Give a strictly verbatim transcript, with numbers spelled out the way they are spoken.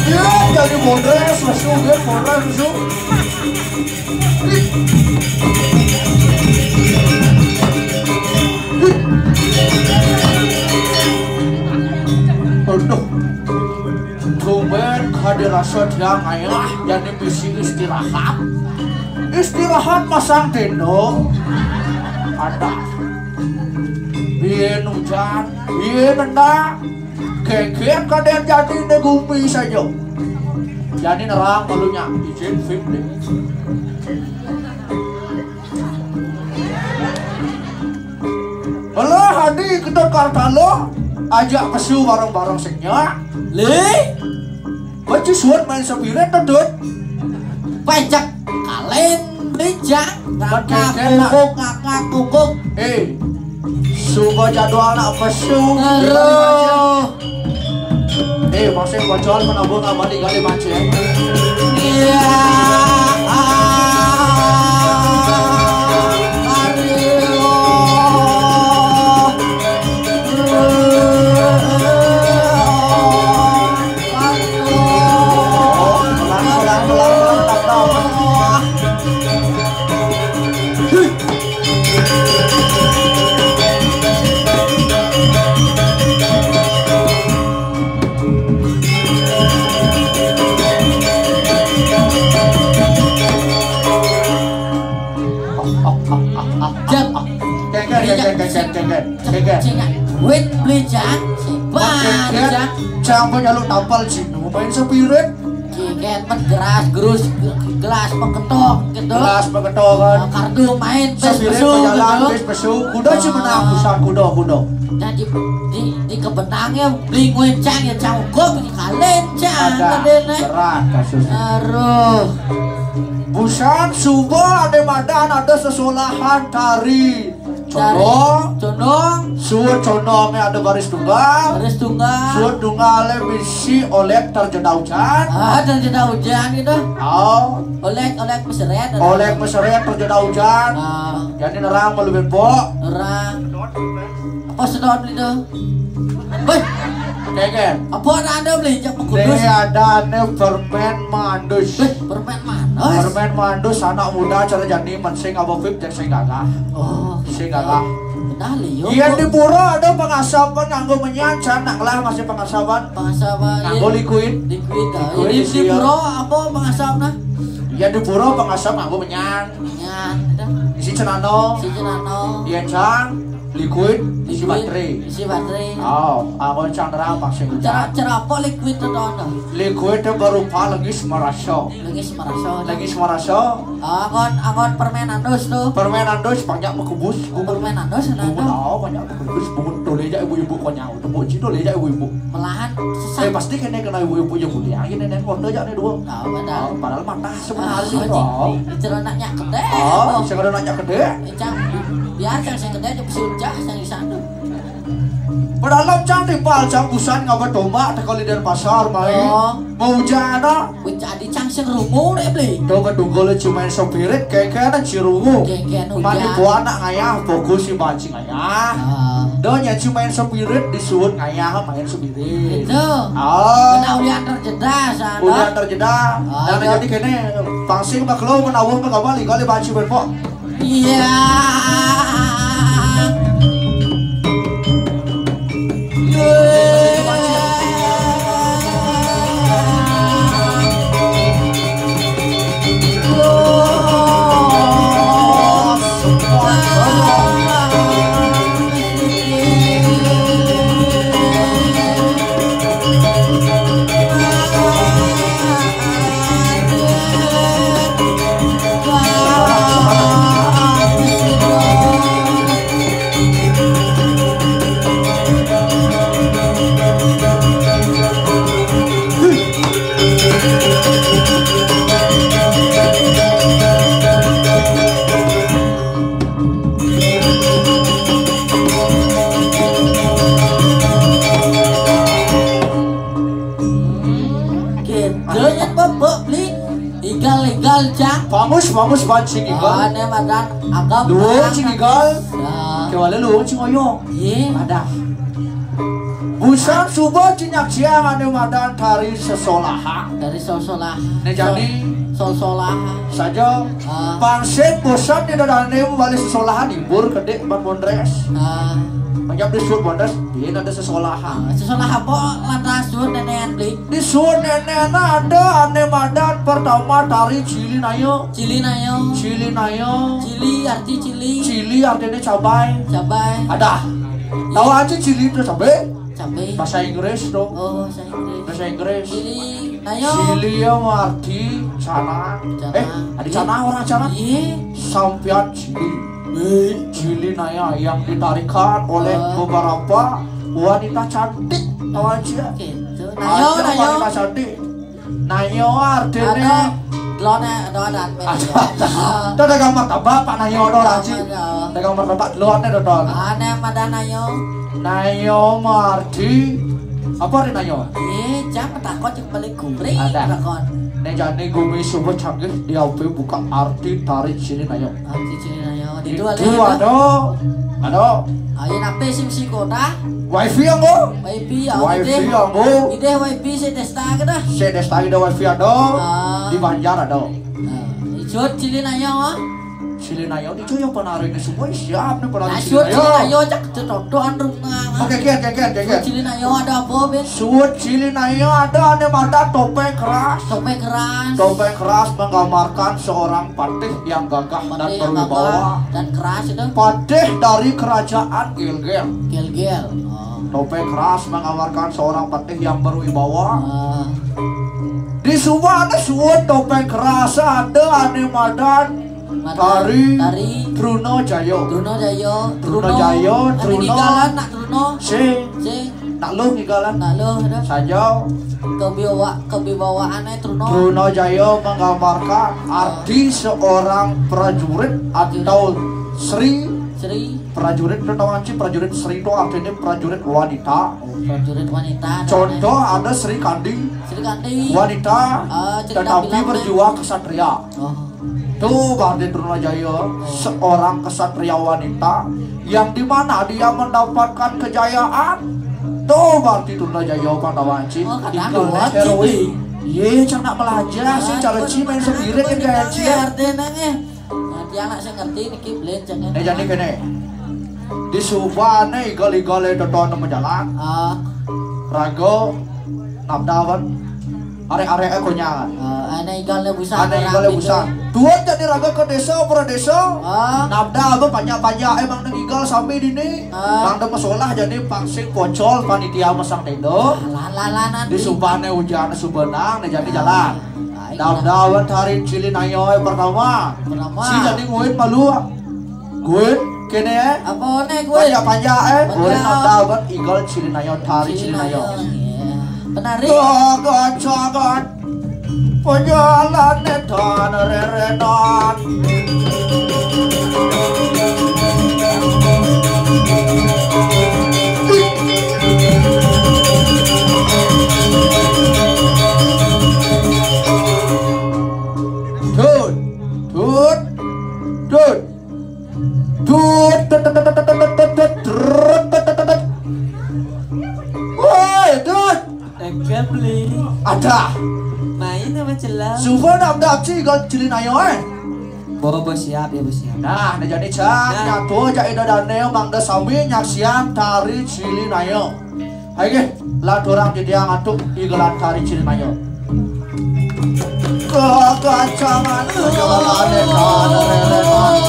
Iya, jadi bodres, lesu, dia bodres, lesu. Aduh. Tumben hadir rasa dia ngayah, jadi misi istirahat. Istirahat masang tenda. Ada. Biar hujan, biar nendang. Keker kadén jadi di gumi saja. Jadi nerang malunya izin film deh. Alah, Adi, kita kartalo ajak pesu bareng-bareng senya. Lé, baca suat main spirit tuh, Dut. Pajak kalen bejang. Pakai kena. Ngakak kukuk, ngakak kukuk. Eh, suka jadwal nak pesu. Aduh. Eh, masih bocor menabung abadi kali mancing. Iya. Aduh. Aduh. Pelan, pelan, pelan, pelan, pelan, pelan. Jang. Kengken, kengken, kengken, kengken, kengken. Cengak. Wit beli, Jang. Sibah, Jang. Cang punya lu tampal jinu main spirit. Kengken, men geras, gerus, gelas, peketok, gitu. Gelas peketok, kan. Nah, kartu main, pes, spirit pesu, pejalan, gitu. Pes pesu. Kuda sih menang, busan kuda, kuda. Jadi di, di kebenangnya beli nguyen, Cang, ya, Cang, gua beli kalen, Cang. Ada. Tadi, nih. Berat kasusnya. Aduh. Busan, suba ada madan, ada sesolahan tari. Condong. Condong. Suut condongnya ada baris tunggal. Baris tunggal. Suut tunggalnya misi olek terjeda hujan. Ah, terjeda hujan gitu. Oh. Olek, olek meseret. Olek meseret terjeda hujan. Ah. Jadi nerang malu bepok. Nerang. Apa sedot itu? Weh. Kengken. Apa ada, ada beli, jak pengkudus? Ini ada nih permen mandus. Weh, permen mandus. Permen mandus anak muda cara jani mensing apa pip, jak sing gagah. Oh, sing gagah. Benar, Leo. Iya, di pura ada pengasapan nganggo menyan, can nak lah masih pengasapan. Pengasapan, nganggo, iya. Liquid. Liquid, ah. Liquid, iya. Di pura apa pengasap, nah? Iya, di pura pengasap nganggo menyan. Menyan, itu. Isi cenano. Isi cenano. Iya, can. Liquid, isi baterai. Isi baterai. Oh, anggon candra pasti hujan. Cara, cara apa liquid itu, Don? Liquid itu berupa legis merasa. Legis merasa. Legis merasa. Anggon, anggon permen andus tuh. Permen andus banyak bekubus. Oh, permen andus, ada tuh. Oh, banyak bekubus. Bungun tole aja ibu-ibu konyang. Tepuk cito aja ibu-ibu. Malahan sesat. Eh, pasti kena, kena ibu-ibu yang mulia. Ini nenek kode aja nih dua. Tahu, ada. Oh, padahal mata sebenarnya. Oh, oh. Bicara anaknya gede. Oh, bicara anaknya gede. Cang, biar cang sing gede, cang sing ucah, cang di sana. Padahal cang di pal, cang busan ngapa tombak, tekol di Denpasar, mai. Oh. Mau hujan, ah. Wih, jadi cang sing rungu, deh, beli. Tuh, kedugol cuma spirit, kayak, kayak anak si rungu. Kayak, kayak hujan. Mani buah anak ngayah, fokus si bajing ngayah. Ah. Donya cuma spirit, disuhut ngayah, main spirit. Itu. Oh. Kena ulian terjeda, sana. Ulian terjeda. Ah, dan iya. Jadi kene, pangsing baklo, menawuh, mengawali, kali baju berpok. Iya. Gitu ya, Bapak, beli. Igal, igal, Cang. Bagus, bagus, bagus, sing igal. Ah, ne madan agam. Lu, sing igal. Ya. Kewala lu, sing oyong. Iya. Ada. Busan suba ci nyaksiang ane madan tari sesolahan. Tari sesolahan. Ane jani. Sesolahan. Saja. Ah. Pang sing busan dadi dane bali sesolahan, libur kedek ban mondres. Ah. Manyap disuud mondres, biyen ada sesolahan. Ah, sesolahan apa lantas suud nenean beli? Disuud nenena ada ane madan pertama tari Cili Nayo. Cili Nayo. Cili Nayo. Cili arti cili. Cili artine cabai. Cabai. Ada. Tahu aja cili itu cabai? Cabai. Bahasa Inggris tuh. Oh, bahasa Inggris. Bahasa Inggris. Cili Nayo. Cili ya arti canang. Canang. Eh, ada canang orang canang? Iya. Sampian cili. Eh, Cili Nayo yang ditarikan oleh beberapa wanita cantik. Tahu aja. Gitu. Nayo, ada Nayo. Wanita cantik. Nayo artine. Ada. Lone ada ada. Ada. Ada gambar tabak Pak Nayo ada orang sih. Ada. Ada gambar tabak lone ada don. Ane madan Nayo. Nayo marti. Apa arti Nayo? Eh, jam takut yang balik gumri. Ada. Takut. Nek jane gumi subuh canggih dia buka arti tari Cili Nayo. Arti Cili Nayo. Itu ada. Ada. Ada. Ayo nape sim si kota? Wifi yang go. Wifi ya. Wifi yang go. Ide wifi si desta kita. Si desta ide wifi ada. Ah. Di Banjar ada. Nah, ijo Cili Nayo, ah. Cili Nayo itu yang penari ini semua siap nih penari Cili Nayo. Ayo cak cetodoan rumah. Oke, kian, kian, kian, kian. Cili Nayo ada apa, Ben? Suud Cili Nayo ada ane madan topeng keras. Topeng keras. Topeng keras menggambarkan seorang patih yang gagah dan berwibawa. Patih yang gagah dan keras itu. Patih dari kerajaan Gilgel. Gilgel. Oh. Topeng keras menggambarkan seorang patih yang berwibawa. Ah. Di suba ane suud topeng keras ada ane madan tari. Tari. Truna Jaya. Truna Jaya. Truna Jaya, ane Truna. Gigalan nak Truna. Sing. Sing. Nak luh gigalan. Nak luh ada. Saja. Kebiwa-, kebiwawaane Truna. Truna Jaya menggambarkan arti seorang prajurit atau sri. Sri. Prajurit itu tahu sih, prajurit sri itu artinya prajurit wanita. Oh, prajurit wanita. Contoh ada Sri Kandi. Sri Kandi. Wanita, ah, cerita tetapi film, berjiwa kesatria. Oh. Tuh, Bardin Trunajaya, seorang kesatria wanita yang dimana dia mendapatkan kejayaan. Tuh, Bardin Trunajaya pada wajib. Oh, kadang heroin. Iya, cang nak belajar sih, cara ci main sendiri kan gaya ci. Artinya, eh. Nah, dia anak saya ngerti niki belen jangan. Eh, jadi gini. Di subane igal-igale teton majalan. Ah. Raga nabdawan. Arek-areke konyangan. Eh, ane igale busan. Ane igale busan. Tuan jadi raga ke desa, para desa. Ah. Nabda apa panjak-panjak emang nang igal sami dini. Ah. Nang demes olah jadi pangsing pocol panitia masang tenda. Lah, lah, lah, nanti. Di subane ujan subenang, nih jadi jalan. Ah, iya. Nabdawan hari Cili Nayo pertama. Pertama. Si jadi nguin malu. Gue kene eh. Apa ne gue? Panjak-panjak eh. Gue nonton igal Cilinayo, tari Cilinayo. Penari. Jogot jogot. Penjalan netan rerenan. Tut, tut, tut. Tut, tut, tut, tut, tut, tut, tut, tut, tut, tut, tut, tut. Woi, tut. Ada. Main sama celang. Suba nak dapci igal Cilinayo eh. Bo, bo, siap ya, bo, siap. Nah, nah jadi cak, nah. Nyatu cak ida dane mangda sami nyaksian tari Cilinayo. Ayo ge, laturang di tiang atuk igelan tari Cilinayo. Kekancangan kejalan ane kan rerenan.